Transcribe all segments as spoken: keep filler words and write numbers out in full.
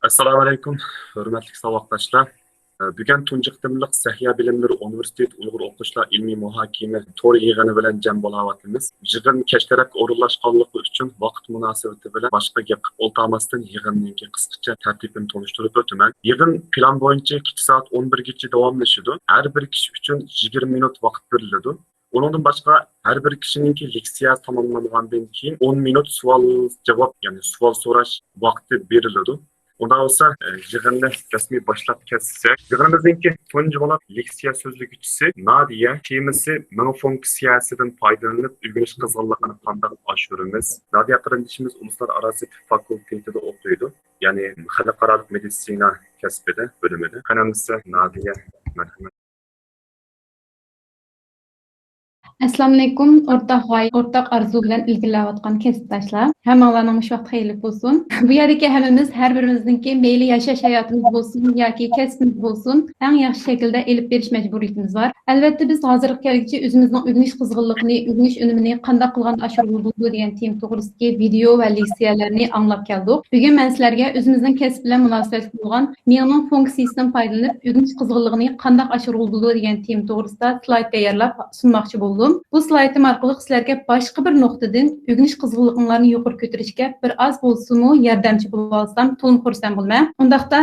ئەسسالامۇئەلەيكۇم، ھۆرمەتلىك ساۋاقداشلار. بۈگۈن تۇنجى قېتىملىق سەھىيە بىلىملىرى ئۇنىۋېرسىتېتى ئۇيغۇر ئوقۇغۇچىلار ئىلمىي مۇھاكىمە تور يىغىنى بىلەن جەم بولاۋاتىمىز. يىغىن كەچتە ئورۇنلاشقانلىقى ئۈچۈن ۋاقىت مۇناسىۋىتى بىلەن باشقا گەپ قىلىپ ئولتۇرماستىن يىغىننىڭكى قىسقىچە تەرتىپىنى تونۇشتۇرۇپ ئۆتىمەن. يىغىن پىلان بويىچە كېچە سائەت ئون بىرگىچە داۋاملىشىدۇ. ھەر بىر كىشى ئۈچۈن يىگىرمە مىنۇت ۋاقىت بېرىلىدۇ. ئۇنىڭدىن باشقا، ھەر بىر كىشىنىڭكى لېكسىيەسى تاماملانغاندىن كېيىن ئون مىنۇت سوئال-جاۋاب، يەنى سوئال سوراش ۋاقتى بېرىلىدۇ. ئۇنداق بولسا، ئە، يىغىننى رەسمىي باشلاپ كەتسەك. يىغىنىمىزنىڭكى تۇنجى بولۇپ لېكسىيە سۆزلىگۈچىسى نادىيە. تېمىسى مېڭە فۇنكسىيەسىدىن پايدىلىنىپ ئۆگىنىش قىزغىنلىقىنى قانداق ئاشۇرىمىز؟ نادىيە قېرىندىشىمىز ئۇلۇستار ئاراسى تىپ فاكۇلتېتىدا ئوقۇيدۇ، يەنى خەلقئارالىق مېدىتسىنا كەسپىدە، بۆلۈمىدە. قېنى ئەمىسە نادىيە، مەرھەمەت. ئەسسالامۇئەلەيكۇم، ئورتاق غايە، ئورتاق ئارزۇ بىلەن ئىلگىرىلەۋاتقان كەسىپداشلار. ھەممىڭلارنىڭ مۇشۇ ۋاقتى خەيرلىك بولسۇن. بۇ يەردىكى ھەممىمىز ھەر بىرىمىزنىڭكى مەيلى ياشاش ھاياتىمىز بولسۇن ياكى كەسپىمىز بولسۇن، ئەڭ ياخشى شەكىلدە ئېلىپ بېرىش مەجبۇرىيىتىمىز بار. ئەلۋەتتە، بىز ھازىرغا كەلگۈچە ئۆزىمىزنىڭ ئۆگىنىش قىزغىنلىقىنى، ئۆگىنىش ئۈنۈمىنى قانداق قىلغاندا ئاشۇرغىلى بولىدۇ دېگەن تېما توغرىسىدىكى ۋىدېئو ۋە لېكسىيەلەرنى ئاڭلاپ كەلدۇق. بۈگۈن مەن سىلەرگە ئۆزىمىزنىڭ كەسىپ بىلەن مۇناسىۋەتلىك بولغان مېڭىنىڭ فۇنكسىيىسىدىن پايدىلىنىپ ئۆگىنىش قىزغىنلىقىنى قانداق ئاشۇرغىلى بولىدۇ دېگەن تېما توغرىسىدا سلايد تەييارلاپ سۇنماقچى بولدۇم. بۇ سلايدىم ئارقىلىق سىلەرگە باشقا بىر نۇقتىدىن ئۆگىنىش قىزغىنلىقىڭلارنى يۇقىرى كۆتۈرۈشكە بىر ئاز بولسىمۇ ياردەمچى بولالىسام تولىمۇ خۇرسەن بولىمەن. ئۇنداقتا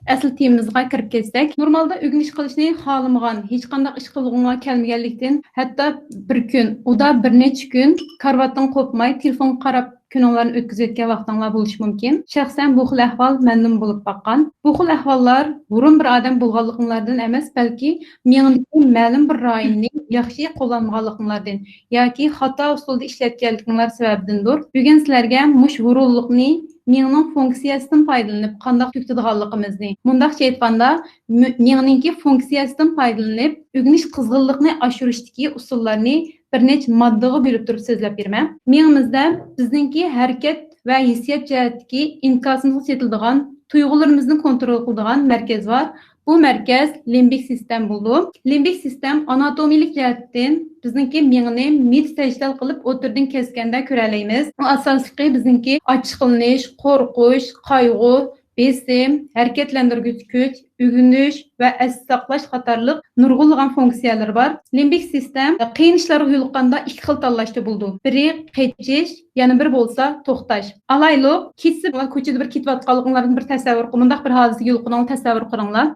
ئەسلى تېمىمىزغا كىرىپ كەتسەك، نورمالدا ئۆگىنىش قىلىشنى خالىمىغان، ھېچقانداق ئىش قىلغۇڭلار كەلمىگەنلىكتىن، ھەتتا بىر كۈن، ئۇدا بىر نەچچە كۈن كارىۋاتتىن قوپماي تېلېفونغا قاراپ كۈنۈڭلارنى ئۆتكۈزۈۋەتكەن ۋاقتىڭلار بولۇشى مۇمكىن. شەخسەن بۇ خىل ئەھۋال مەندىمۇ بولۇپ باققان. بۇ خىل ئەھۋاللار ھۇرۇن بىر ئادەم بولغانلىقىڭلاردىن ئەمەس، بەلكى مېڭىدىكى مەلۇم بىر رايوننى ياخشى قوللانمىغانلىقىڭلاردىن ياكى خاتا ئۇسۇلدا ئىشلەتكەنلىكىڭلار سەۋەبىدىندۇر. بۈگۈن سىلەرگە مۇشۇ ھۇرۇنلۇقنى مېڭىنىڭ فۇنكسىيەسىدىن پايدىلىنىپ قانداق تۈگىتىدىغانلىقىمىزنى، مۇنداقچە ئېيتقاندا، مېڭىنىڭكى فۇنكسىيەسىدىن پايدىلىنىپ ئۆگىنىش قىزغىنلىقىنى ئاشۇرۇشتىكى ئۇسۇللارنى بىر نەچچە ماددىغا بۆلۈپ تۇرۇپ سۆزلەپ بېرىمەن. مېڭىمىزدە بىزنىڭكى ھەرىكەت ۋە ھېسسىيات جەھەتتىكى ئىنكاسىمىزغا چېتىلىدىغان، تۇيغۇلىرىمىزنى كونترول قىلىدىغان مەركەز بار. بۇ مەركەز لىمبىك سىستېما بولىدۇ. لىمبىك سىستېما ئاناتومىيىلىك جەھەتتىن بىزنىڭكى مېڭىنى مىت سەجدەل قىلىپ ئوتتۇرىدىن كەسكەندە كۆرەلەيمىز. ئۇ ئاساسلىقى بىزنىڭكى ئاچچىقلىنىش، قورقۇش، قايغۇ، بېسىم، ھەرىكەتلەندۈرگۈچ كۈچ، ئۆگىنىش ۋە ئەستە ساقلاش قاتارلىق نۇرغۇنلىغان فۇنكسىيەلىرى بار. لىمبىك سىستېما قىيىن ئىشلارغا يولۇققاندا ئىككى خىل تاللاشتا بولىدۇ. بىرى قېچىش، يەنە بىرى بولسا توختاش. ئالايلۇق، كېچىسى كوچىدا بىر كېتىۋاتقانلىقىڭلاردىن بىر تەسەۋۋۇر قىل-، مۇنداق بىر ھادىسىگە يولۇققىنىڭلارنى تەسەۋۋۇر قىلىڭلار.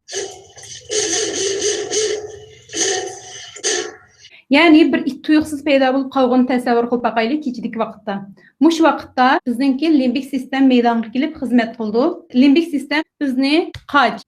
يەنى بىر ئىت تۇيۇقسىز پەيدا بولۇپ قالغىنىنى تەسەۋۋۇر قىلىپ باقايلى كېچىدىكى ۋاقىتتا. مۇشۇ ۋاقىتتا بىزنىڭكى لىمبىك سىستېما مەيدانغا كېلىپ خىزمەت قىلىدۇ. لىمبىك سىستېما بىزنى قاچ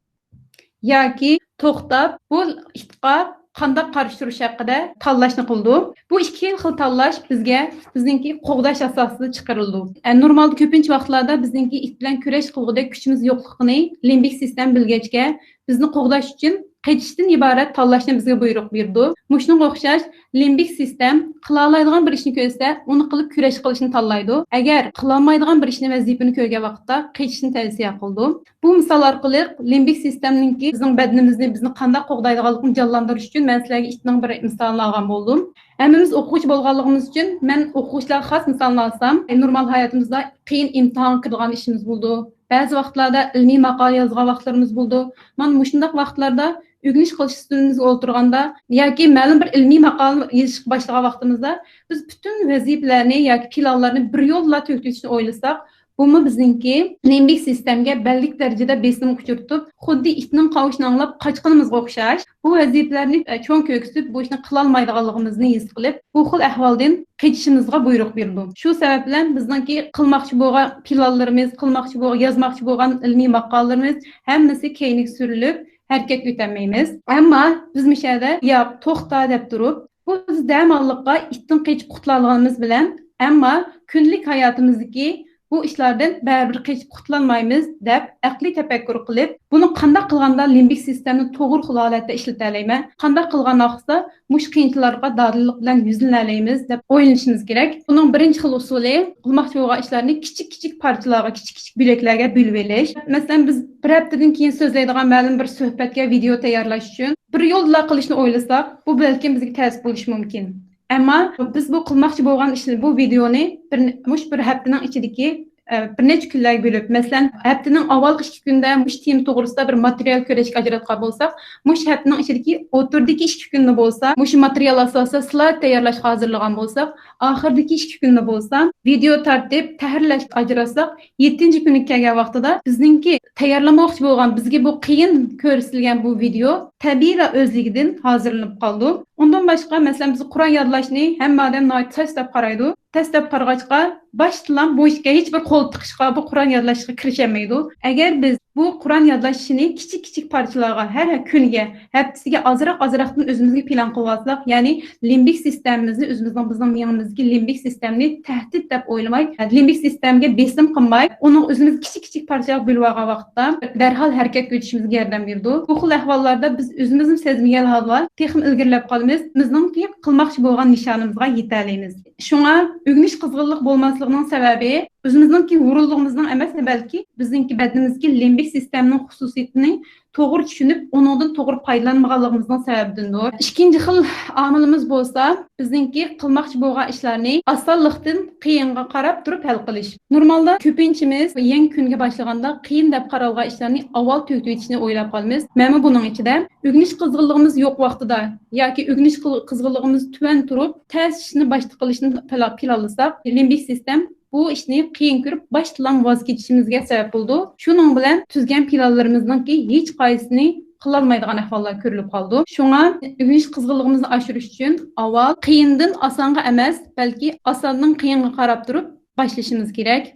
ياكى توختاپ، بۇ ئىتقا قانداق قارشى تۇرۇش ھەققىدە تاللاشنى قىلىدۇ. بۇ ئىككى خىل تاللاش بىزگە بىزنىڭكى قوغداش ئاساسىدا چىقىرىلىدۇ. ئە، نورمالدا كۆپىنچە ۋاقىتلاردا بىزنىڭكى ئىت بىلەن كۈرەش قىلغۇدەك كۈچىمىز يوقلۇقىنى لىمبىك سىستېما بىلگەچكە، بىزنى قوغداش ئۈچۈن قېچىشتىن ئىبارەت تاللاشنى بىزگە بۇيرۇق بېرىدۇ. مۇشۇنىڭغا ئوخشاش، لىمبىك سىستېما قىلالايدىغان بىر ئىشنى كۆرسە، ئۇنى قىلىپ كۈرەش قىلىشنى تاللايدۇ. ئەگەر قىلالمايدىغان بىر ئىشنى، ۋەزىپىنى كۆرگەن ۋاقىتتا قېچىشنى تەۋسىيە قىلىدۇ. بۇ مىسال ئارقىلىق لىمبىك سىستېمىنىڭكى بىزنىڭ بەدىنىمىزنى، بىزنى قانداق قوغدايدىغانلىقىنى جانلاندۇرۇش ئۈچۈن مەن سىلەرگە ئىتنىڭ بىر مىسالىنى ئالغان بولدۇم. ھەممىمىز ئوقۇغۇچى بولغانلىقىمىز ئۈچۈن مەن ئوقۇغۇچىلارغا خاس مىسالنى ئالسام، نورمال ھاياتىمىزدا قىيىن ئىمتىھانغا كىرىدىغان ئىشىمىز بولىدۇ. بەزى ۋاقىتلاردا ئىلمىي ماقالە يازغان ۋاقىتلىرىمىز بولىدۇ. مانا مۇشۇنداق ۋاقىتلاردا ئۆگىنىش قىلىش ئۈستىلىمىزگە ئولتۇرغاندا ياكى مەلۇم بىر ئىلمىي ماقالە يېزىشقا باشلىغان ۋاقتىمىزدا بىز پۈتۈن ۋەزىپىلەرنى ياكى پىلانلارنى بىر يوللا تۈگىتىشنى ئويلىساق، بۇمۇ بىزنىڭكى لىمبىك سىستېمىگە بەللىك دەرىجىدە بېسىم ئۇچرىتىپ، خۇددى ئىتنىڭ قاۋىشىنى ئاڭلاپ قاچقىنىمىزغا ئوخشاش، بۇ ۋەزىپىلەرنى، ئە، چوڭ كۆكسۈپ، بۇ ئىشنى قىلالمايدىغانلىقىمىزنى ھېس قىلىپ، بۇ خىل ئەھۋالدىن قېچىشىمىزغا بۇيرۇق بېرىدۇ. شۇ سەۋەب بىلەن بىزنىڭكى قىلماقچى بولغان پىلانلىرىمىز، قىلماقچى بول-، يازماقچى بولغان ئىلمىي ماقالىلىرىمىز ھەممىسى كەينىگە سۈرۈلۈپ، ھەرىكەتكە ئۆتەلمەيمىز. ئەمما بىز مۇشۇ يەردە ياق، توختا دەپ تۇرۇپ، بۇ بىز دەماللىققا ئىتتىن قېچىپ قۇتۇلالىغىنىمىز بىلەن، ئەمما كۈندىلىك ھاياتىمىزدىكى بۇ ئىشلاردىن بەرىبىر قېچىپ قۇتۇلالمايمىز دەپ ئەقلىي تەپەككۇر قىلىپ، بۇنى قانداق قىلغاندا لىمبىك سىستېمىنى توغرا خىل ھالەتتە ئىشلىتەلەيمەن، قانداق قىلغاندا مۇشۇ قىيىنچىلىقلارغا دادىللىق بىلەن يۈزلىنەلەيمىز دەپ ئويلىنىشىمىز كېرەك. بۇنىڭ بىرىنچى خىل ئۇسۇلى، قىلماقچى بولغان ئىشلارنى كىچىك كىچىك پارچىلارغا، كىچىك كىچىك بۆلەكلەرگە بۆلۈۋېلىش. مەسىلەن، بىز بىر ھەپتىدىن كېيىن سۆزلەيدىغان مەلۇم بىر سۆھبەتكە ۋىدېئو تەييارلاش ئۈچۈن بىر يوللا قىلىشنى ئويلىساق، بۇ بەلكىم بىزگە تەس بولۇشى مۇمكىن. ئەمما بىز بۇ قىلماقچى بولغان ئىشنى، بۇ ۋىدېئونى بىر، مۇشۇ بىر ھەپتىنىڭ ئىچىدىكى ئە، بىر نەچچە كۈنلەرگە بۆلۈپ، مەسىلەن، ھەپتىنىڭ ئاۋۋالقى ئىككى كۈنىدە مۇشۇ تېما توغرىسىدا بىر ماتېرىيال كۆرۈشكە ئاجراتقان بولساق، مۇشۇ ھەپتىنىڭ ئىچىدىكى ئوتتۇرىدىكى ئىككى كۈننى بولسا، مۇشۇ ماتېرىيال ئاساسىدا سلايد تەييارلاشقا ھازىرلىغان بولساق، ئاخىرىدىكى ئىككى كۈننى بولسا، ۋىدېئو تارتىپ تەھرىرلەشكە ئاجراتساق، يەتتىنچى كۈنگە كەلگەن ۋاقتىدا بىزنىڭكى تەييارلىماقچى بولغان، بىزگە بۇ قىيىن كۆرسىتىلگەن بۇ ۋىدېئو تەبىئىيلا ئۆزلۈكىدىن ھازىرلىنىپ قالىدۇ. ئۇندىن باشقا، مەسىلەن، بىز قۇرئان يادلاشنى ھەممە ئادەم ناھايىتى تاس دەپ قارايدۇ. تەس دەپ قارىغاچقا، باشتىلا بۇ ئىشقا ھېچ بىر قول تىقىشقا، بۇ قۇرئان يادلاشقا كىرىشەلمەيدۇ. ئەگەر بىز بۇ قۇرئان يادلاش ئىشىنى كىچىك-كىچىك پارچىلارغا، ھەر كۈنگە، ھەپتىسىگە ئازراق-ئازراقتىن ئۆزىمىزگە پىلان قىلىۋالساق، يەنى لىمبىك سىستېمىمىزنى، ئۆزىمىزنىڭ، بىزنىڭ مېڭىمىزدىكى لىمبىك سىستېمىنى تەھدىت دەپ ئويلىماي، لىمبىك سىستېمىگە بېسىم قىلماي، ئۇنىڭ ئۆزىمىز كىچىك-كىچىك پارچىلارغا بۆلۈۋالغان ۋاقىتتا دەرھال ھەرىكەتكە ئۆتۈشىمىزگە ياردەم بېرىدۇ. بۇ خىل ئەھۋاللاردا بىز ئۆزىمىزمۇ سەزمىگەن ھالدا تېخىمۇ ئىلگىرىلەپ قالىمىز، بىزنىڭكى قىلماقچى بولغان نىشانىمىزغا يېتەلەيمىز. شۇڭا ئۆگىنىش قىزغىنلىق بولماسلىقىنىڭ سەۋەبى ئۆزىمىزنىڭكى ھۇرۇنلۇقىمىزنىڭ ئەمەس، بەلكى بىزنىڭكى بەدىنىمىزدىكى لىمبىك سىستېمىنىڭ خۇسۇسىيىتىنى توغرا چۈشىنىپ، ئۇنىڭدىن توغرا پايدىلانمىغانلىقىمىزنىڭ سەۋەبىدىندۇر. ئىككىنچى خىل ئامىلىمىز بولسا، بىزنىڭكى قىلماقچى بولغان ئىشلارنى ئاسانلىقتىن قىيىنغا قاراپ تۇرۇپ ھەل قىلىش. نورمالدا كۆپىنچىمىز يېڭى كۈنگە باشلىغاندا قىيىن دەپ قارالغان ئىشلارنى ئاۋۋال تۈگىتىۋېتىشنى ئويلاپ قالىمىز. مەنمۇ بۇنىڭ ئىچىدە. ئۆگىنىش قىزغىنلىقىمىز يوق ۋاقتىدا ياكى ئۆگىنىش قىل-، قىزغىنلىقىمىز تۆۋەن تۇرۇپ، تەس ئىشنى باشتا قىلىشنى پىلا-، پىلانلىساق، لىمبىك سىستېم بۇ ئىشنى قىيىن كۆرۈپ، باشتىلا ۋاز كېچىشىمىزگە سەۋەب بولىدۇ. شۇنىڭ بىلەن تۈزگەن پىلانلىرىمىزنىڭكى ھېچقايسىسىنى قىلالمايدىغان ئەھۋاللار كۆرۈلۈپ قالىدۇ. شۇڭا ئۆگىنىش قىزغىنلىقىمىزنى ئاشۇرۇش ئۈچۈن ئاۋۋال قىيىندىن ئاسانغا ئەمەس، بەلكى ئاساندىن قىيىنغا قاراپ تۇرۇپ باشلىشىمىز كېرەك.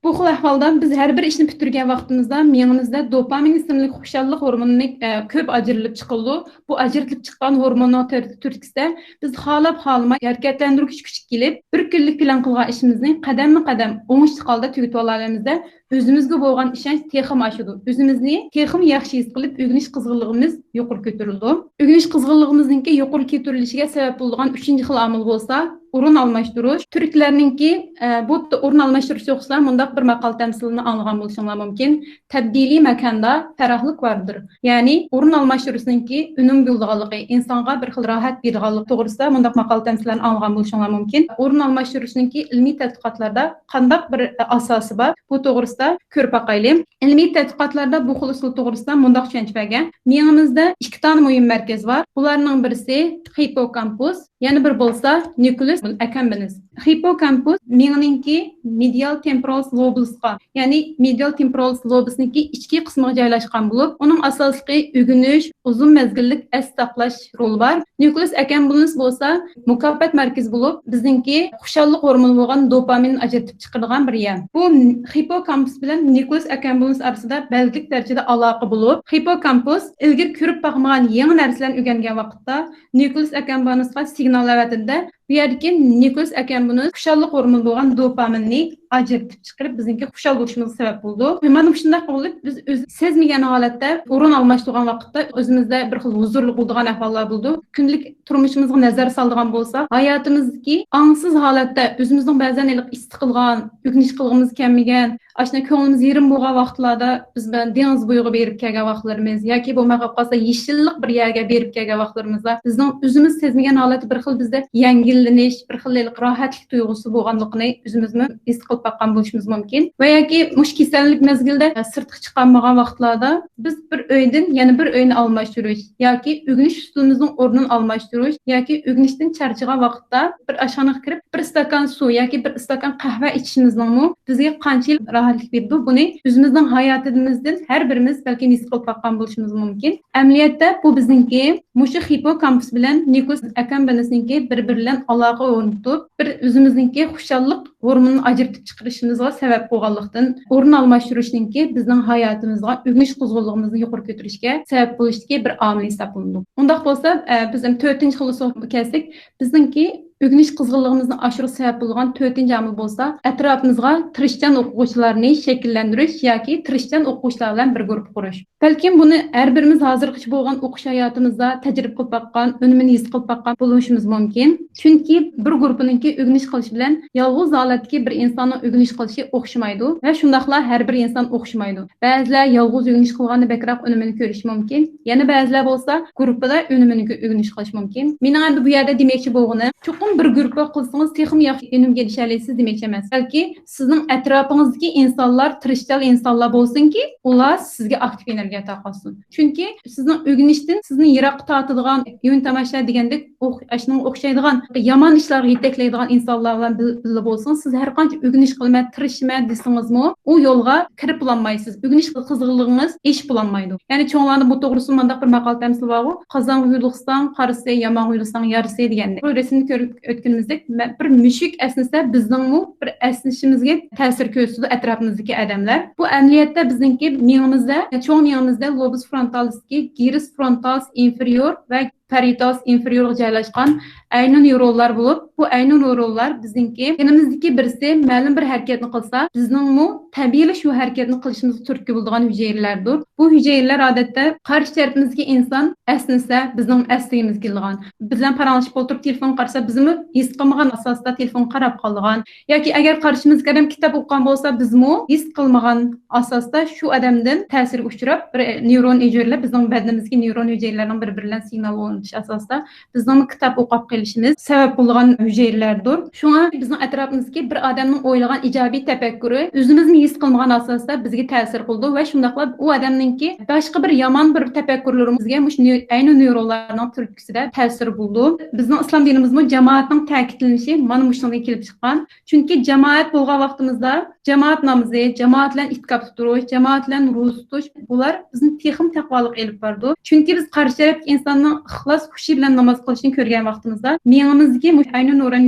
بۇ خىل ئەھۋالدا بىز ھەر بىر ئىشنى پۈتتۈرگەن ۋاقتىمىزدا مېڭىمىزدە دوپامىن ئىسىملىك خۇشاللىق ھورمونى، ئە، كۆپ ئاجرىلىپ چىقىدۇ. بۇ ئاجرىتىلىپ چىققان ھورموننىڭ تۈر-، تۈرتكىسىدە بىز خالاپ خالىماي ھەرىكەتلەندۈرگۈچ كۈچكە كېلىپ، بىر كۈنلۈك پىلان قىلغان ئىشىمىزنى قەدەممۇ قەدەم ئوڭۇشلۇق ھالدا تۈگىتىۋالالايمىز-دە، ئۆزىمىزگە بولغان ئىشەنچ تېخىمۇ ئاشىدۇ. ئۆزىمىزنى تېخىمۇ ياخشى ھېس قىلىپ، ئۆگىنىش قىزغىنلىقىمىز يۇقىرى كۆتۈرۈلىدۇ. ئۆگىنىش قىزغىنلىقىمىزنىڭكى يۇقىرى كۆتۈرۈلۈشىگە سەۋەب بولىدىغان ئۈچىنچى خىل ئامىل بولسا، ئورۇن ئالماشتۇرۇش. تۈركلەرنىڭكى، ئە، بۇ ئورۇن ئالماشتۇرۇش توغرىسىدا مۇنداق بىر ماقال تەمسىلىنى ئاڭلىغان بولۇشۇڭلار مۇمكىن. تەبدىلىي ماكاندا پەراھلىق ۋاردۇر. يەنى ئورۇن ئالماشتۇرۇشنىڭكى ئۈنۈم بولىدىغانلىقى، ئىنسانغا بىر خىل راھەت بېرىدىغانلىقى توغرىسىدا مۇنداق ماقال تەمسىلەرنى ئاڭلىغان بولۇشۇڭلار مۇمكىن. ئورۇن ئالماشتۇرۇشنىڭكى ئىلمىي تەتقىقاتلاردا قانداق بىر، ئە، ئاساسى بار؟ بۇ توغرىسىدا كۆرۈپ باقايلى. ئىلمىي تەتقىقاتلاردا بۇ خىل ئۇسۇل توغرىسىدا مۇنداق چۈشەنچە بەرگەن. مېڭىمىزدە ئىككى دانە مۇھىم مەركەز بار. بۇلارنىڭ بىرسى خىپپوكامپۇس، يەنە بىرى بولسا نۇكلېئۇس ئەككامبېنس. خىپپوكامپۇس مېڭىنىڭكى مېدىيال تېمپورال لوبلىسىغا، يەنى مېدىيال تېمپورال لوبىسىنىڭكى ئىچكى قىسمىغا جايلاشقان بولۇپ، ئۇنىڭ ئاساسلىقى ئۆگىنىش، ئۇزۇن مەزگىللىك ئەستە ساقلاش رولى بار. نۇكلېئۇس ئەككامبېنس بولسا مۇكاپات مەركىزى بولۇپ، بىزنىڭكى خۇشاللىق ھورمونى بولغان دوپامىننى ئاجرىتىپ چىقىرىدىغان بىر يەر. بۇ خىپپوكامپۇس بىلەن نۇكلېئۇس ئەككامبېنس ئارىسىدا بەلگىلىك دەرىجىدە ئالاقە بولۇپ، خىپپوكامپۇس ئىلگىرى كۆرۈپ باقمىغان يېڭى نەرسىلەرنى ئۆگەنگەن ۋاقىتتا، نۇكلېئۇس ئەككامبېنسقا سىگنال ئەۋەتىدۇ-دە، بۇ يەردىكى نۇكلېئۇس ئەككامبېنس خۇشاللىق ھورمونى بولغان دوپامىننى ئاجرىتىپ چىقىرىپ، بىزنىڭكى خۇشال بولۇشىمىزغا سەۋەب بولىدۇ. مانا مۇشۇنداق بولۇپ، بىز ئۆز سەزمىگەن ھالەتتە ئورۇن ئالماشتۇرغان ۋاقىتتا ئۆزىمىزدە بىر خىل ھۇزۇرلۇق بولىدىغان ئەھۋاللار بولىدۇ. كۈندىلىك تۇرمۇشىمىزغا نەزەر سالىدىغان بولساق، ھاياتىمىزدىكى ئاڭسىز ھالەتتە ئۆزىمىزنىڭ بەزەن ھېلىقى ئىس قىلغان، ئۆگىنىش قىلغۇمىز كەلمىگەن، ئاشۇنداق كۆڭلىمىز يېرىم بولغان ۋاقىتلاردا بىز بىلەن دېڭىز بويىغا بېرىپ كەلگەن ۋاقىتلىرىمىز ياكى بولمىغان قالسا يېشىللىق بىر يەرگە بېرىپ كەلگەن ۋاقىتلىرىمىزدا بىزنىڭ ئۆزىمىز سەزمىگەن ھالەتتە بىر خىل بىزدە يەڭگىللىنىش، بىر خىل ھېلىقى راھەتلىك تۇيغۇسى بولغانلىقىنى ئۆزىمىزمۇ ھېس قىلىپ باققان بولۇشىمىز مۇمكىن. ۋە ياكى مۇشۇ كېسەللىك مەزگىلىدە سىرتقا چىقالمىغان ۋاقىتلاردا بىز بىر ئۆيدىن يەنە بىر ئۆينى ئالماشتۇرۇش ياكى ئۆگىنىش ئۇسۇلىمىزنىڭ ئورنىنى ئالماشتۇرۇش ياكى ئۆگىنىشتىن چارچىغان ۋاقىتتا بىر ئاشخانىغا كىرىپ، بىر ئىستاكان سۇ ياكى بىر ئىستاكان قەھۋە ئىچىشىمىزنىڭمۇ بىزگە قانچىلىك راھەتلىك بېرىدۇ، بۇنى ئۆزىمىزنىڭ ھاياتىمىزدىن ھەر بىرىمىز بەلكىم ھېس قىلىپ باققان بولۇشىمىز مۇمكىن. ئەمەلىيەتتە بۇ بىزنىڭكى مۇشۇ خىپپوكامپۇس بىلەن نۇكلېئۇس ئەككامبېنسنىڭكى بىر-بىرى بىلەن ئالاقە ئورنىتىپ، بىر ئۆزىمىزنىڭكى خۇشاللىق ھورمونىنى ئاجرىتىپ چىقىرىشىمىزغا سەۋەب بولغانلىقتىن، ئورۇن ئالماشتۇرۇشنىڭكى بىزنىڭ ھاياتىمىزغا، ئۆگىنىش قىزغىنلىقىمىزنى يۇقىرى كۆتۈرۈشكە سەۋەب بولۇشتىكى بىر ئامىل ھېسابلىنىدۇ. ئۇنداق بولسا، ئە، بىز ئەمدى تۆتىنچى خىل ئۇسۇلغا كەلسەك، بىزنىڭكى ئۆگىنىش قىزغىنلىقىمىزنى ئاشۇرۇشقا سەۋەب بولىدىغان تۆتىنچى ئامىل بولسا، ئەتراپىمىزغا تىرىشچان ئوقۇغۇچىلارنى شەكىللەندۈرۈش ياكى تىرىشچان ئوقۇغۇچىلار بىلەن بىر گۇرۇپپا قۇرۇش. بەلكىم بۇنى ھەر بىرىمىز ھازىرغىچە بولغان ئوقۇش ھاياتىمىزدا تەجرىبە قىلىپ باققان، ئۈنۈمىنى ھېس قىلىپ باققان بولۇشىمىز مۇمكىن. چۈنكى بىر گۇرۇپپىنىڭكى ئۆگىنىش قىلىشى بىلەن يالغۇز ھالەتتىكى بىر ئىنساننىڭ ئۆگىنىش قىلىشى ئوخشىمايدۇ ۋە شۇنداقلا ھەر بىر ئىنسان ئوخشىمايدۇ. بەزىلەر يالغۇز ئۆگىنىش قىلغاندا بەكرەك ئۈنۈمىنى كۆرۈشى مۇمكىن، يەنە بەزىلەر بولسا گۇرۇپپىدا ئۈنۈمىنى كۆ-، ئۆگىنىش قىلىشى مۇمكىن. مېنىڭ ئەمدى بۇ يەردە دېمەكچى بولغىنىم، چوقۇم بىر گۇرۇپپا قىلسىڭىز، تېخىمۇ ياخشى ئۈنۈمگە ئېرىشەلەيسىز دېمەكچى ئەمەس. بەلكى سىزنىڭ ئەتراپىڭىزدىكى ئىنسانلار تىرىشچان ئىنسانلار بولسۇنكى، ئۇلار سىزگە ئاكتىپ ئېنېرگىيە تارقاتسۇن. چۈنكى سىزنىڭ ئۆگىنىشتىن سىزنى يىراققا تارتىدىغان، يۇڭ تاماشا دېگەندەك، ئوخ-، ئاشۇنىڭغا ئوخشايدىغان يامان ئىشلارغا يېتەكلەيدىغان ئىنسانلار بىلەن بىل-، بىللە بولسىڭىز، سىز ھەر قانچە ئۆگىنىش قىلىمەن، تىرىشىمەن دېسىڭىزمۇ، ئۇ يولغا كىرىپ بولالمايسىز. ئۆگىنىش قىزغىنلىقىڭىز ئېشىپ بولالمايدۇ. يەنى چوڭلارنىڭ بۇ توغرىسىدا مۇنداق بىر ماقال تەمسىلى بارغۇ، «قازانغا يولۇقساڭ قارىسى، يامانغا يولۇقساڭ يارىسى» دېگەندەك. بۇ رەسىمنى كۆرۈپ ئۆتكىنىمىزدەك، مە-، بىر مۈشۈك ئەسنىسە، بىزنىڭمۇ بىر ئەسنىشىمىزگە تەسىر كۆرسىتىدۇ ئەتراپىمىزدىكى ئادەملەر. بۇ ئەمەلىيەتتە بىزنىڭكى مېڭىمىزدە، چوڭ مېڭىمىزدە لوبۇس فرونتالىسدىكى، گىرىس فرونتالىس ئىنفېرىيور ۋە پارىيېتالىس ئىنفېرىيورغا جايلاشقان ئەينۇ نېيرونلار بولۇپ، بۇ ئەينۇ نېيرونلار بىزنىڭكى تېنىمىزدىكى بىرسى مەلۇم بىر ھەرىكەتنى قىلسا، بىزنىڭمۇ تەبىئىيلا شۇ ھەرىكەتنى قىلىشىمىزغا تۈرتكە بولىدىغان ھۈجەيرىلەردۇر. بۇ ھۈجەيرىلەر ئادەتتە قارشى تەرىپىمىزدىكى ئىنسان ئەسنىسە، بىزنىڭ ئەسلىگىمىز كېلىدىغان. بىز بىلەن پاراڭلىشىپ ئولتۇرۇپ تېلېفونغا قارىسا، بىزمۇ ھېس قىلمىغان ئاساستا تېلېفونغا قاراپ قالىدىغان. ياكى ئەگەر قارشىمىزدىكى ئادەم كىتاب ئوقۇغان بولسا، بىزمۇ ھېس قىلمىغان ئاساستا شۇ ئادەمدىن تەسىرگە ئۇچراپ، بىر نېيرون ھۈجەيرىلەر بىزنىڭ بەدىنىمىزدىكى نېيرون ھۈجەيرىلەرنىڭ بىر-بىرى بىلەن سىگنال ئورنىتىش ئاساسىدا بىزنىڭمۇ كىتاب ئوقۇپ قېلىشىمىز سەۋەب بولىدىغان ھۈجەيرىلەردۇر. شۇڭا بىزنىڭ ئەتراپىمىزدىكى بىر ئادەمنىڭ ئويلىغان ئىجابىي تەپەككۇرى ئۆزىمىزمۇ ھېس قىلمىغان ئاساستا بىزگە تەسىر قىلىدۇ ۋە شۇنداقلا ئۇ ئادەمنىڭكى باشقا بىر يامان بىر تەپەككۇرلىرىمىزگە مۇشۇ نى-، ئەينۇ نېيرونلارنىڭ تۈرتكىسىدە تەسىر بولىدۇ. بىزنىڭ ئىسلام دىنىمىزمۇ جامائەتنىڭ تەكىتلىنىشى مانا مۇشۇنىڭدىن كېلىپ چىققان. چۈنكى جامائەت بولغان ۋاقتىمىزدا جامائەت نامىزى، جامائەت بىلەن ئېتىكاپ تۇتۇش، جامائەت بىلەن روزا تۇتۇش، بۇلار بىزنى تېخىمۇ تەقۋالىققا ئېلىپ بارىدۇ. چۈنكى بىز قارشى تەرەپتىكى ئىنساننىڭ ئىخلاس، خۇشى بىلەن ناماز قىلىشىنى كۆرگەن ۋاقتىمىزدا، مېڭىمىزدىكى مۇشۇ ئەينۇ نۇران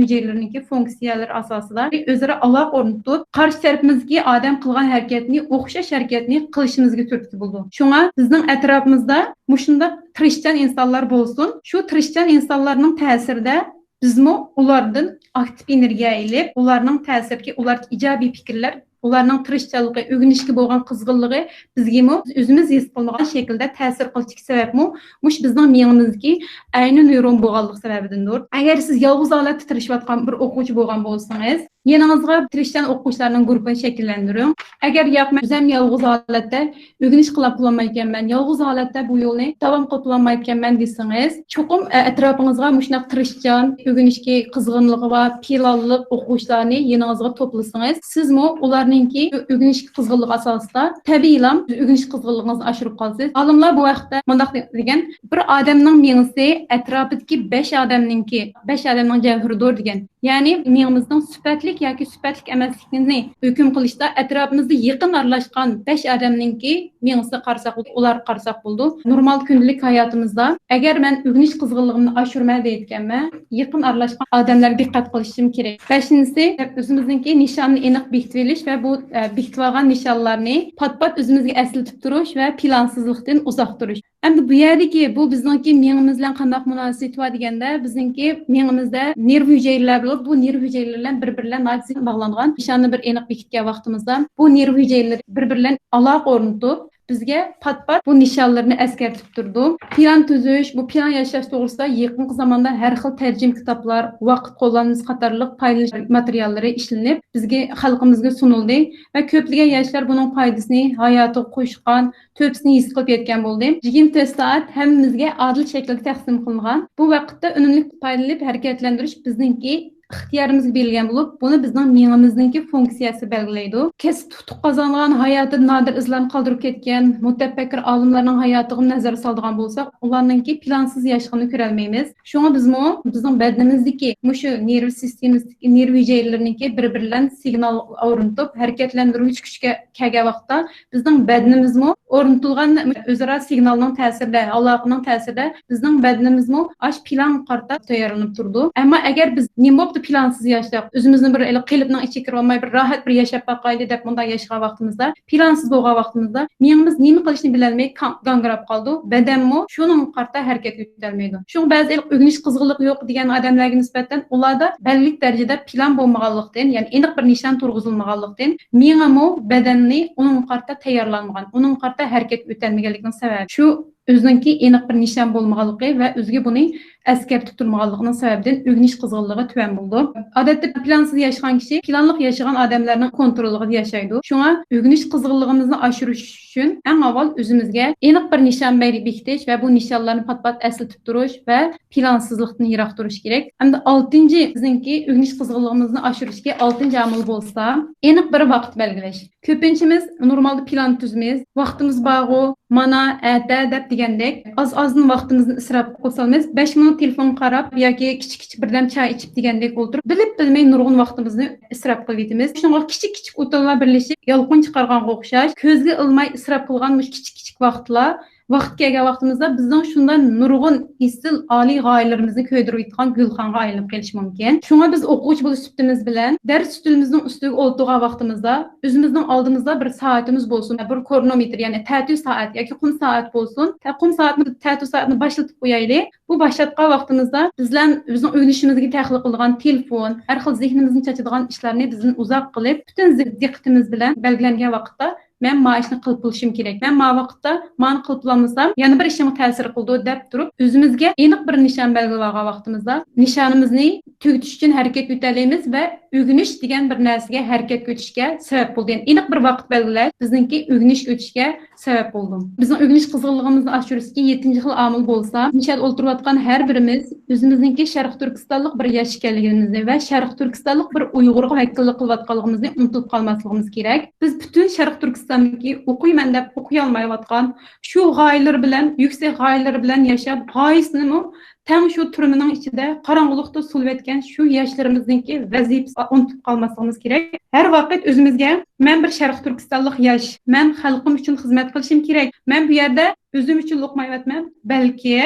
ھۈجەيرىلىرىنىڭكى فۇنكسىيەلىرى ئاساسىدا ئۆزئارا ئالاقە ئورنىتىپ، قارشى تەرىپىمىزدىكى ئادەم قىلغان ھەرىكەتنى، ئوخشاش ھەرىكەتنى قىلىشىمىزغا تۈرتكە بولىدۇ. شۇڭا بىزنىڭ ئەتراپىمىزدا مۇشۇنداق تىرىشچان ئىنسانلار بولسۇن، شۇ تىرىشچان ئىنسانلارنىڭ تەسىرىدە بىزمۇ ئۇلاردىن ئاكتىپ ئېنېرگىيە ئېلىپ، ئۇلارنىڭ تەسىرىدىكى، ئۇلاردىكى ئىجابىي پىكىرلەر، ئۇلارنىڭ تىرىشچانلىقى، ئۆگىنىشكە بولغان قىزغىنلىقى بىزگىمۇ ئۆزىمىز ھېس قىلمىغان شەكىلدە تەسىر قىلىشىدىكى سەۋەبمۇ مۇشۇ بىزنىڭ مېڭىمىزدىكى ئەينۇ نېيرون بولغانلىقى سەۋەبىدىندۇر. ئەگەر سىز يالغۇز ھالەتتە تىرىشىۋاتقان بىر ئوقۇغۇچى بولغان بولسىڭىز، يېنىڭىزغا تىرىشچان ئوقۇغۇچىلارنىڭ گۇرۇپپىنى شەكىللەندۈرۈڭ. ئەگەر ياق، مەن ئۆزۈم يالغۇز ھالەتتە ئۆگىنىش قىلىپ بولالمايدىكەنمەن، يالغۇز ھالەتتە بۇ يولنى داۋام قىلىپ بولالمايدىكەنمەن دېسىڭىز، چوقۇم، ئە، ئەتراپىڭىزغا مۇشۇنداق تىرىشچان، ئۆگىنىشكە قىزغىنلىقى بار، پىلانلىق ئوقۇغۇچىلارنى يېنىڭىزغا توپلىسىڭىز، سىزمۇ ئۇلارنىڭكى ئۆگىنىشكە قىزغىنلىقى ئاساسىدا تەبىئىيلا ئۆگىنىش قىزغىنلىقىڭىزنى ئاشۇرۇپ قالىسىز. ئالىملار بۇ ھەقتە مۇنداق دېگەن، بىر ئادەمنىڭ مېڭىسى ئەتراپىدىكى بەش ئادەمنىڭكى، بەش ئادەمنىڭ جەۋھىرىدۇر دېگەن. يەنى مېڭىمىزنىڭ سۈپەتلىك ياكى سۈپەتلىك ئەمەسلىكىنى ھۆكۈم قىلىشتا ئەتراپىمىزدا يېقىن ئارىلاشقان بەش ئادەمنىڭكى مېڭىسىگە قارىساق بولىدۇ، ئۇلارغا قارىساق بولىدۇ. نورمال كۈندىلىك ھاياتىمىزدا ئەگەر مەن ئۆگىنىش قىزغىنلىقىمنى ئاشۇرىمەن دەيدىكەنمەن، يېقىن ئارىلاشقان ئادەملەرگە دىققەت قىلىشىم كېرەك. بەشىنچىسى، ئۆزىمىزنىڭكى نىشاننى ئېنىق بېكىتىۋېلىش ۋە بۇ، ئە، بېكىتىۋالغان نىشانلارنى پات-پات ئۆزىمىزگە ئەسلىتىپ تۇرۇش ۋە پىلانسىزلىقتىن ئۇزاق تۇرۇش. ئەمدى بۇ يەردىكى بۇ بىزنىڭكى مېڭىمىز بىلەن قانداق مۇناسىۋىتى بار دېگەندە، بىزنىڭكى مېڭىمىزدە نېرۋا ھۈجەيرىلەر بولۇپ، بۇ نېرۋا ھۈجەيرىلەر بىلەن بىر-بىرلەر ناھايىتى زىچ باغلانغان. نىشاننى بىر ئېنىق بېكىتكەن ۋاقتىمىزدا، بۇ نېرۋا ھۈجەيرىلىرى بىر-بىرلەر ئالاقە ئورنىتىپ، بىزگە پات-پات بۇ نىشانلىرىنى ئەسكەرتىپ تۇرىدۇ. پىلان تۈزۈش، بۇ پىلان ياشاش توغرىسىدا يېقىنقى زاماندا ھەر خىل تەرجىمە كىتابلار، ۋاقىت قوللانمىسى قاتارلىق پايدىلىنىش ماتېرىياللىرى ئىشلىنىپ، بىزگە، خەلقىمىزگە سۇنۇلدى ۋە كۆپلىگەن ياشلار بۇنىڭ پايدىسىنى ھاياتىغا قوشقان، تۆپىسىنى ھېس قىلىپ يەتكەن بولدى. يىگىرمە تۆت سائەت ھەممىمىزگە ئادىل شەكىلدە تەقسىم قىلىنغان. بۇ ۋاقىتتا ئۈنۈملۈك پايدىلىنىپ ھەرىكەتلەندۈرۈش بىزنىڭكى ئىختىيارىمىزغا بېرىلگەن بولۇپ، بۇنى بىزنىڭ مېڭىمىزنىڭكى فۇنكسىيەسى بەلگىلەيدۇ. كەسىپ ئۇتۇق قازانغان، ھاياتىدا نادىر ئىزلارنى قالدۇرۇپ كەتكەن مۇتەپەككۇر ئالىملارنىڭ ھاياتىغا نەزەر سالىدىغان بولساق، ئۇلارنىڭكى پىلانسىز ياشىغىنى كۆرەلمەيمىز. شۇڭا بىزمۇ بىزنىڭ بەدىنىمىزدىكى مۇشۇ نېرۋا سىستېمىسىدىكى نېرۋا ھۈجەيرىلىرىنىڭكى بىر-بىرى بىلەن سىگنال ئورنىتىپ، ھەرىكەتلەندۈرگۈچ كۈچكە كەلگەن ۋاقىتتا، بىزنىڭ بەدىنىمىزمۇ ئورنىتىلغان ئۆزئارا سىگنالنىڭ تەسىرىدە، ئالاقىنىڭ تەسىرىدە بىزنىڭ بەدىنىمىزمۇ ئاشۇ پىلانغا قارىتا تەييارلىنىپ تۇرىدۇ. ئەمما ئەگەر بىز نېمە بوپتۇ پىلانسىز ياشىساق، ئۆزىمىزنى بىر قېلىپنىڭ ئىچىگە كىرىۋالماي، بىر راھەت بىر ياشاپ باقايلى دەپ مۇنداق ياشىغان ۋاقتىمىزدا، پىلانسىز بولغان ۋاقتىمىزدا مېڭىمىز نېمە قىلىشنى بىلەلمەي گاڭ-، گاڭگىراپ قالىدۇ. بەدەنمۇ شۇنىڭغا قارىتا ھەرىكەتكە ئۆتەلمەيدۇ. شۇڭا بەزى ئۆگىنىش قىزغىنلىقى يوق دېگەن ئادەملەرگە نىسبەتەن ئۇلاردا بەلگىلىك دەرىجىدە پىلان بولمىغانلىقتىن، يەنى ئېنىق بىر نىشان تۇرغۇزۇلمىغانلىقتىن، مېڭىمۇ بەدەننى ئۇنىڭغا قارىتا تەييارلانمىغان، ئۇنىڭغا قارىتا ھەرىكەتكە ئۆتەلمىگەنلىكىنىڭ سەۋەبى. شۇ ئۆزىنىڭكى ئېنىق بىر نىشان بولمىغانلىقى ۋە ئۆزىگە بۇنى ئەسكەرتىپ تۇرمىغانلىقىنىڭ سەۋەبىدىن ئۆگىنىش قىزغىنلىقى تۆۋەن بولىدۇ. ئادەتتە پىلانسىز ياشىغان كىشى پىلانلىق ياشىغان ئادەملەرنىڭ كونترولىغا ياشايدۇ. شۇڭا ئۆگىنىش قىزغىنلىقىمىزنى ئاشۇرۇش ئۈچۈن ئەڭ ئاۋۋال ئۆزىمىزگە ئېنىق بىر نىشان بەي-، بېكىتىش ۋە بۇ نىشانلارنى پات-پات ئەسلىتىپ تۇرۇش ۋە پىلانسىزلىقتىن يىراق تۇرۇش كېرەك. ئەمدى ئالتىنچى، بىزنىڭكى ئۆگىنىش قىزغىنلىقىمىزنى ئاشۇرۇشتىكى ئالتىنچى ئامىل بولسا، ئېنىق بىر ۋاقىت بەلگىلەش. كۆپىنچىمىز نورمالدا پىلان تۈزىمىز، ۋاقتىمىز بارغۇ، مانا، ئەتە دەپ دېگەندەك، ئاز-ئازدىن ۋاقتىمىزنى ئىسراپ قىلسىمىز، بەش مىنۇت تېلېفونغا قاراپ ياكى كىچىك-كىچىك بىردەم چاي ئىچىپ دېگەندەك ئولتۇرۇپ، بىلىپ-بىلمەي نۇرغۇن ۋاقتىمىزنى ئىسراپ قىلىۋېتىمىز. شۇڭا كىچىك-كىچىك ئۇتۇللار بىرلىشىپ، يالقۇن چىقارغانغا ئوخشاش، كۆزگە ئىلماي ئىسراپ قىلغان مۇشۇ كىچىك-كىچىك ۋاقىتلار ۋاقىت كەلگەن ۋاقتىمىزدا بىزنىڭ شۇنداق نۇرغۇن ئېسىل ئالىي غايىلىرىمىزنى كۆيدۈرۈۋېتىدىغان گۈلخانغا ئايلىنىپ قېلىشى مۇمكىن. شۇڭا بىز ئوقۇغۇچى بولۇش سۈپىتىمىز بىلەن دەرس ئۈستىلىمىزنىڭ ئۈستىگە ئولتۇرغان ۋاقتىمىزدا ئۆزىمىزنىڭ ئالدىمىزدا بىر سائىتىمىز بولسۇن، بىر كرونومېتىر، يەنى تەتۈ سائەت ياكى قۇم سائەت بولسۇن، تە-، قۇم سائەتنى، تەتۈ سائەتنى باشلىتىپ قويايلى. بۇ باشلاتقان ۋاقتىمىزدا بىزلەر بىزنىڭ ئۆگىنىشىمىزگە تەخلىق قىلىدىغان تېلېفون، ھەر خىل زېھنىمىزنى چاچىدىغان ئىشلارنى بىزدىن ئۇزاق قىلىپ، پۈتۈن زى-، دىققىتىمىز بىلەن بەلگىلەنگەن ۋاقىتتا مەن ما ئىشنى قىلىپ بولۇشۇم كېرەك، مەن ما ۋاقىتتا مانى قىلىپ بولالمىسام، يەنە بىر ئىشىمغا تەسىر قىلىدۇ دەپ تۇرۇپ، ئۆزىمىزگە ئېنىق بىر نىشان بەلگىلىۋالغان ۋاقتىمىزدا، نىشانىمىزنى تۈگىتىش ئۈچۈن ھەرىكەتكە ئۆتەلەيمىز ۋە ئۆگىنىش دېگەن بىر نەرسىگە ھەرىكەتكە ئۆتۈشكە سەۋەب بولىدۇ. يەنى ئېنىق بىر ۋاقىت بەلگىلەش بىزنىڭكى ئۆگىنىشكە ئۆتۈشكە سەۋەب بولىدۇ. بىزنىڭ ئۆگىنىش قىزغىنلىقىمىزنى ئاشۇرۇشتىكى يەتتىنچى خىل ئامىل بولسا، مۇشۇ يەردە ئولتۇرۇۋاتقان ھەر بىرىمىز ئۆزىمىزنىڭكى شەرقىي تۈركىستانلىق بىر ياش ئىكەنلىكىمىزنى ۋە شەرقىي تۈركىستانلىق بىر ئۇيغۇرغا ۋەكىللىك قىلىۋاتقانلىقىمىزنى ئۇنتۇپ قالماسلىقىمىز كېرەك. بىز پۈتۈن شەرقىي تۈركىستاندىكى ئوقۇيمەن دەپ ئوقۇيالمايۋاتقان، شۇ غايىلىرى بىلەن، يۈكسەك غايىلىرى بىلەن ياشاپ، غايىسىنىمۇ تەڭ شۇ تۈرمىنىڭ ئىچىدە قاراڭغۇلۇقتا سولىۋەتكەن شۇ ياشلىرىمىزنىڭكى ۋەزىپىسىنى ئۇنتۇپ قالماسلىقىمىز كېرەك. ھەر ۋاقىت ئۆزىمىزگە، مەن بىر شەرقىي تۈركىستانلىق ياش، مەن خەلقىم ئۈچۈن خىزمەت قىلىشىم كېرەك، مەن بۇ يەردە ئۆزۈم ئۈچۈن ئوقۇمايۋاتىمەن، بەلكى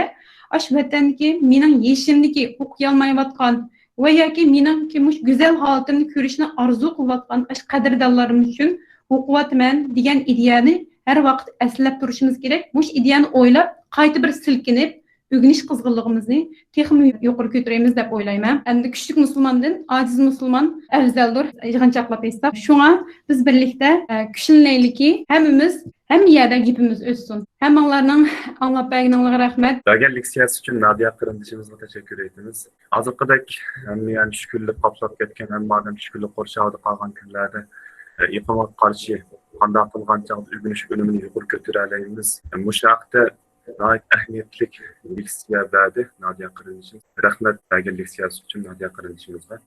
ئاشۇ ۋەتەندىكى مېنىڭ يېشىمدىكى ئوقۇيالمايۋاتقان ۋە ياكى مېنىڭكى مۇشۇ گۈزەل ھالىتىمنى كۆرۈشنى ئارزۇ قىلىۋاتقان ئاشۇ قەدىردانلىرىم ئۈچۈن ئوقۇۋاتىمەن دېگەن ئىدىيەنى ھەر ۋاقىت ئەسلەپ تۇرۇشىمىز كېرەك. مۇشۇ ئىدىيەنى ئويلاپ، قايتا بىر سىلكىنىپ، ئۆگىنىش قىزغىنلىقىمىزنى تېخىمۇ يۇقىرى كۆتۈرىمىز دەپ ئويلايمەن. ئەمدى كۈچلۈك مۇسۇلماندىن ئاجىز مۇسۇلمان ئەۋزەلدۇر، يىغىنچاقلاپ ئېيتساق. شۇڭا بىز بىرلىكتە، ئە، كۈچلىنەيلىكى، ھەممىمىز ھەممە يەردە گېپىمىز ئۆتسۇن. ھەممىڭلارنىڭ ئاڭلاپ بەرگىنىڭلارغا رەھمەت. بەرگەن لېكسىيەسى ئۈچۈن نادىيە قېرىندىشىمىزغا تەشەككۈر ئېيتىمىز. ھازىرقىدەك ھەممە يەرنى چۈشكۈنلۈك قاپلاپ كەتكەن، ھەممە ئادەم چۈشكۈنلۈك قورشاۋىدا قالغان كۈنلەردە، ئە، ئېقىمغا قارشى قانداق قىلغان چاغدا ئۆگىنىش ئۈنۈمىنى يۇقىرى كۆتۈرەلەيمىز؟ مۇشۇ ھەقتە ناھايىتى ئەھمىيەتلىك لېكسىيە بەردى نادىيە قېرىندىشىمىز. رەھمەت، بەرگەن لېكسىيەسى ئۈچۈن نادىيە قېرىندىشىمىزغا.